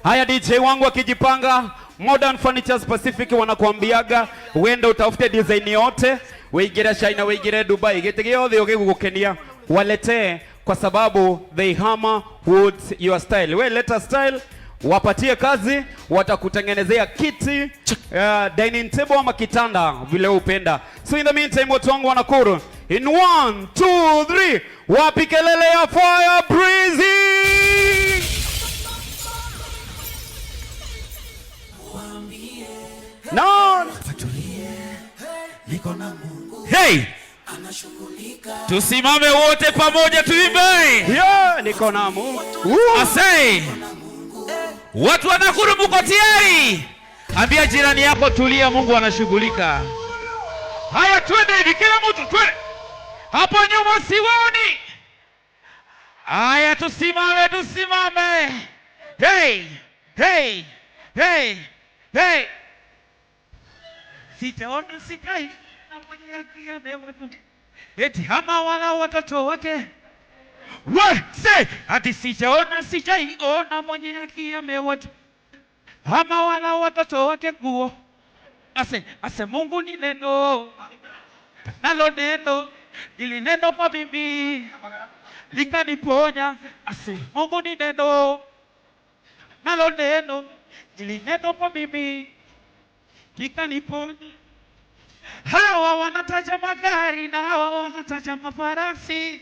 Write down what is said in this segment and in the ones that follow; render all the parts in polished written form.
Haya, DJ wangu akijipanga, Modern Furnitures Pacific wanakuambiaga uende utafute design yote, wĩingĩre China, wĩingĩre Dubai, gĩtĩ gĩothe ũgĩgũkenia waletee, kwa sababu they hammer woods your style. We leta style, wapatie kazi, watakutengenezea kiti, dining table ama kitanda vile upenda. So in the meantime, watu wangu wa Nakuru, in 1 2 3, wapi kelele ya Fire Breezy? No. Hey! Tusimame wote pamoja tuimbe. Yeah, niko na Mungu. Asei. Watu wa Nakuru mko tayari? Ambia jirani yako tulia, Mungu anashughulika. Haya, twende hivi, kila mtu twende. Hapo nyuma siwaoni. Haya, tusimame, tusimame. Hey, hey, hey, hey. Sitaona sikai eti hama wala watoto wake we say ati sijaona sijaiona mwenye haki amewatu hama wala watoto wake kuo ase ase Mungu ni neno nalo neno ili neno kwa mimi likaniponya. Ase Mungu ni neno nalo neno ili neno kwa mimi likaniponya. Hawa wanataja magari na hawa wanataja mafarasi.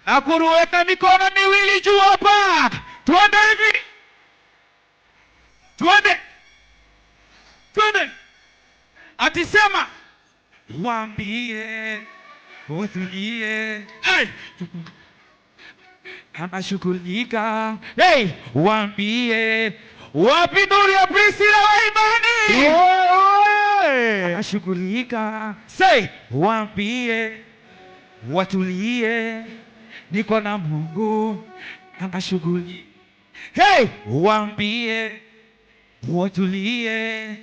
Nakuru, weka mikono miwili juu hapa, tuende hivi, tuende, twende. Atisema waambie watulie, hey! Anashughulika. Hey! Waambie wapi nuru ya Priscilla wa imani anashughulika. Say, waambie watulie, niko na Mungu anashughulika. Hey, waambie watulie,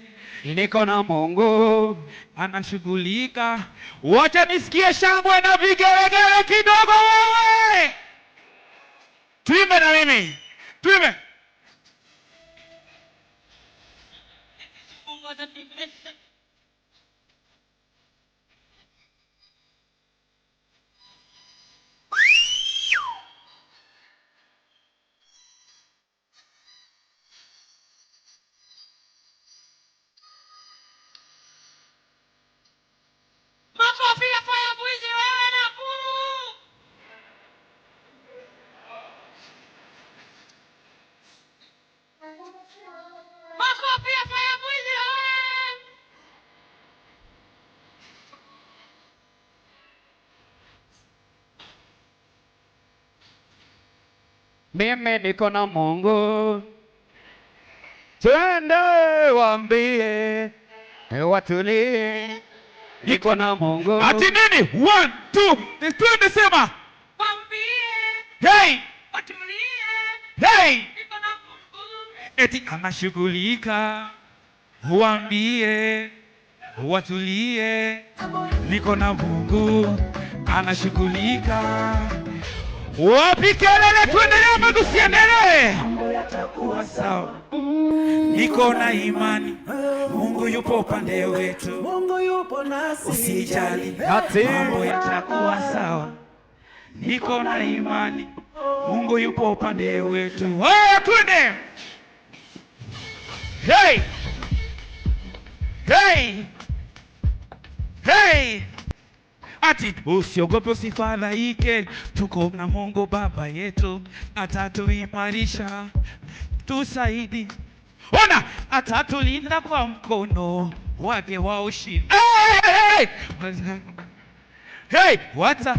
Niko na Mungu. Anashughulika. Wacha nisikie shangwe na vigelegele kidogo. Wewe tuimbe na mimi, tuimbe. Makofi ya Fire Breezy wewe Nakuru. Makofi ya Fire Breezy wewe. Mimi niko na Mungu. Twende waambie watulie, niko na Mungu. Ati nini? One, two, twende, sema. Waambie Hey, watulie, hey. Niko na Mungu. Eti anashughulika, waambie watulie, niko na Mungu anashughulika. Wapi kelele? Tuendelee ama tusiendelee? Sawa, niko na imani Mungu yupo upande wetu, Mungu yupo nasi, usijali, Ati. Mambo yatakuwa sawa. Niko na imani Mungu yupo upande wetu. Haya, twende. Hey! Hey! Hey! Ati usiogope, usifadhaike, tuko na Mungu Baba yetu, atatuimarisha, tusaidi. Ona, atatulinda kwa mkono wake wa ushindi. Hey, hey, hey! Hey, wata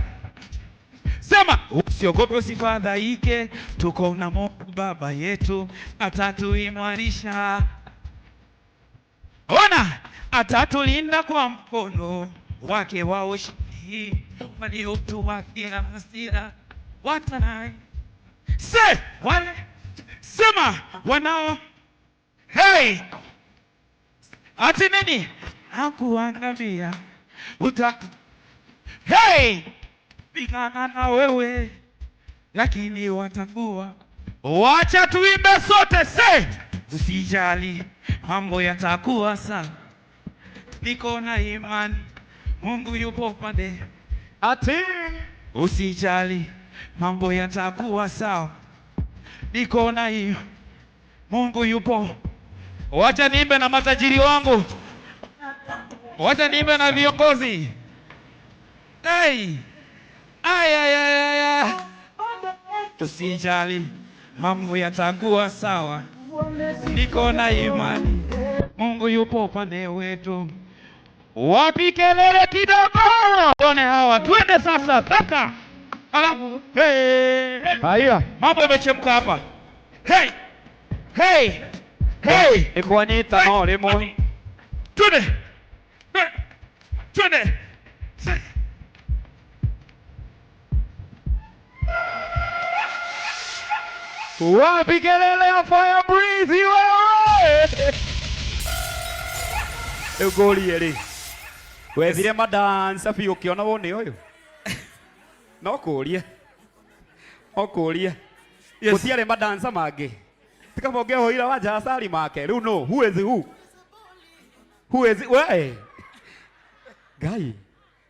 sema, usiogope, usifadhaike, tuko na Mungu Baba yetu, atatuimarisha. Ona, atatulinda kwa mkono wake wa ushindi, waliotuwakia hasira watanai se wale sema wanao hey, ati nini hakuangamia uta hey, pigana na wewe lakini watakuwa Wacha tuimbe sote se. Usijali, mambo yatakuwa sawa. Niko na imani, Mungu yupo upande. Ati Usijali, mambo yatakuwa sawa. Niko na hiyo, Mungu yupo. Wacha niimbe na matajiri wangu, wacha niimbe na viongozi. Hey! Ay, ay, ay, ay, ay. Usijali, mambo yatakuwa sawa. Niko na imani, Mungu yupo upande wetu. Wapi kelele kidogo? One hawa, twende sasa kaka. Alafu hey, haya mambo yamechemka hapa. Hey! Hey! Hey! ikwanyita no rimwe. Twende! Twende! Wapi kelele ya Fire Breeze wewe? Rĩu ngũrie rĩ, wethire madansa biũ ũkĩona wone ũyũ? No kũrie. No kũrie. Yes. Gũtiarĩ madansa mangĩ. Ti kaba ũngĩahũrire Wanja Asali make. Rĩu no, who is who? Who is we? Ngai.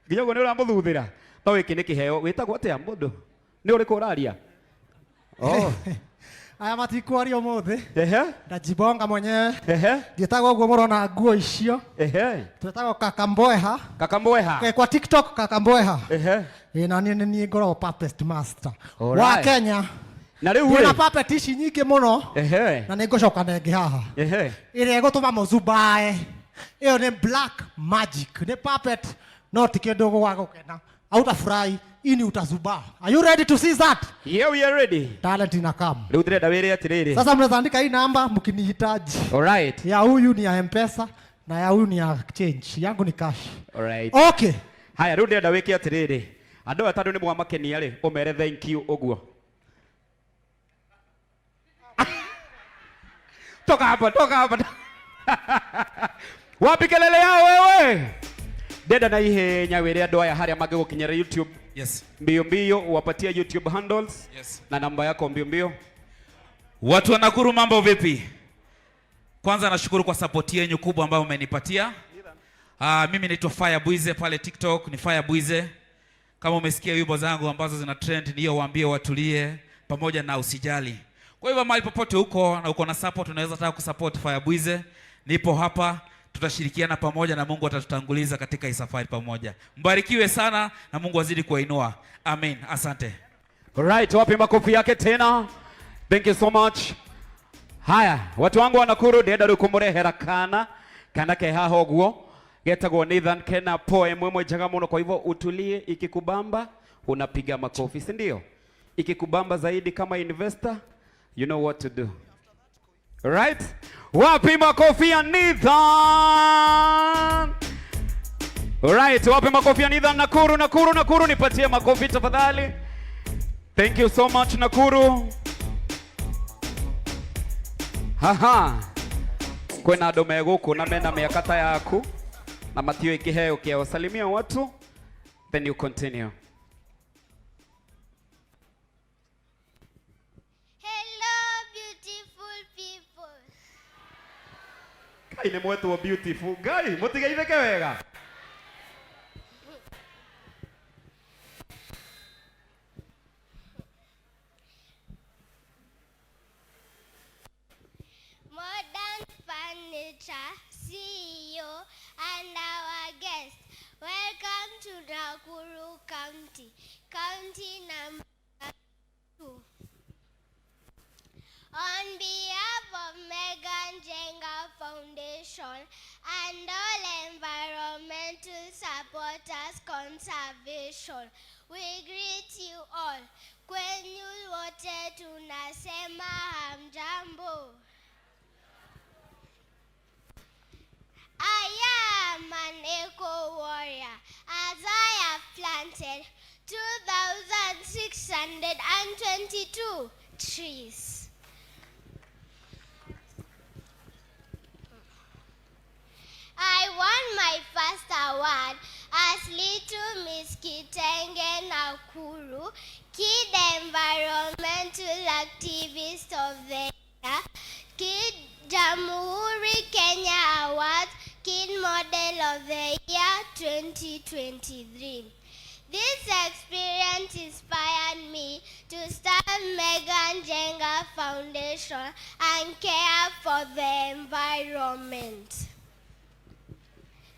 Nginya ũguo nĩ ũramũthuthĩra. No gĩkĩ nĩ kĩheo. Wĩtagwo atĩa mũndũ? Nĩ ũrĩkũ ũraria? Oh. Aya matikwaria umuthi. Ehe. Ndajibonga mwenyewe. Ehe. Ndietagwo ũguo mũrona nguo icio. Ehe. Twetagwo Kakamboeha. Kakamboeha. Kwa TikTok Kakamboeha. Ehe. Ĩ na niĩ nĩ niĩ ngoragwo puppet master Alright. wa Kenya. Na rĩu Ndĩna rĩ. puppet ici nyingĩ mũno. Ehe. Na nĩ ngũcoka na ĩngĩ haha. Ehe. Ĩrĩa ĩgũtũma mũzumbae. Ĩyo nĩ black magic. Nĩ puppet no ti kĩndũ gwa gũkena. Hautafurahi, ini utazubaa. Are you ready to see that? Yeah, we are ready. Talent inakam. Rĩu ndĩrenda wĩre atĩrĩrĩ. Sasa mnaweza andika hii namba mkinihitaji. Alright. Ya huyu ni ya M-Pesa na ya huyu ni ya change. Yangu ni cash. Alright. Okay. Haya, rĩu ndĩrenda wĩke atĩrĩrĩ. Andũ aya tondũ nĩ mwamakenia rĩ, ũmere thank you ũguo. Toka hapa, toka hapa. Wapi kelele yao wewe? Ndĩrenda na ihenya wĩre andũ aya harĩa mangĩgũkinyĩra YouTube. Yes. Mbio mbio uwapatie YouTube handles. Yes. Na namba yako mbio mbio. Watu wa Nakuru, mambo vipi? Kwanza nashukuru kwa support yenu kubwa ambayo umenipatia. Mimi naitwa Fire Bwize pale TikTok ni Fire Bwize. Kama umesikia wimbo zangu ambazo zina trend, ni hiyo waambie watulie pamoja na usijali. Kwa hivyo mahali popote uko na uko na support, unaweza taka kusupport Fire Bwize, nipo hapa, tutashirikiana pamoja na Mungu atatutanguliza katika hii safari pamoja. Mbarikiwe sana na Mungu azidi kuwainua. Amen. Asante. Alright, wapi makofi yake tena? Thank you so much. Haya, watu wangu wa Nakuru ndĩrenda rĩu kũmũrehera kana kana ke haha ũguo getagwo Nathan kena poem ĩmwe njega mũno. Kwa hivyo utulie, ikikubamba unapiga makofi, si ndio? Ikikubamba zaidi kama investor, you know what to do. Right? Wapi makofi ya Nathan? Alright, wapi makofi ya Nathan Nakuru, Nakuru, Nakuru, nipatie makofi tafadhali. Thank you so much Nakuru. Haha. Kwĩna andũ me gũkũ na mena mĩaka ta yaku na matiũĩ kĩheo kĩao. Salimia watu then you continue. Hello, beautiful people. Ngai nĩ mwetwo beautiful. Ngai mũtigeithĩke wega. Modern Furniture CEO and our guest. Welcome to Nakuru County, county number 2. On behalf of Megan Njenga Foundation and all environmental supporters conservation, we greet you all. Kwenyu wote tunasema hamjambo. I am an eco warrior, as I have planted 2,622 trees. I won my first award as Little Miss Kitenge Nakuru Kid Environmental Activist of the Year, Kid Jamhuri Kenya Awards Kid Model of the Year 2023. This experience inspired me to start Megan Njenga Foundation and care for the environment.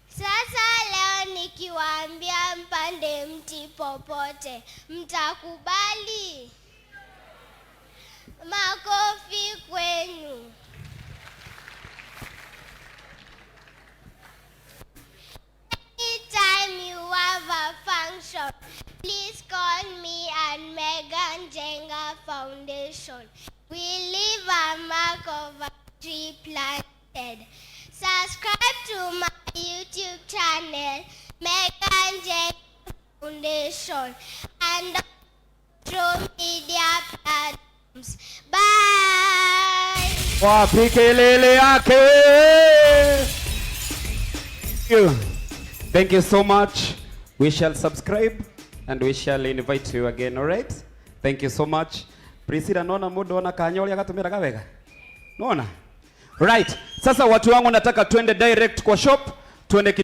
Sasa leo nikiwaambia mpande mti popote, mtakubali? Makofi kwenu. Anytime you have a function, please call me at Megan Njenga Foundation. We leave a mark of a tree planted. Subscribe to my YouTube channel, Megan Njenga Foundation, and through media platforms. Bye. Wapi kelele yake? Thank you. Thank you so much. We shall subscribe and we shall invite you again, all right? Thank you so much. Priscilla, nona mundu ona kanya uria gatumiraga wega? Nona? Right. Sasa watu wangu nataka twende direct kwa shop, twende.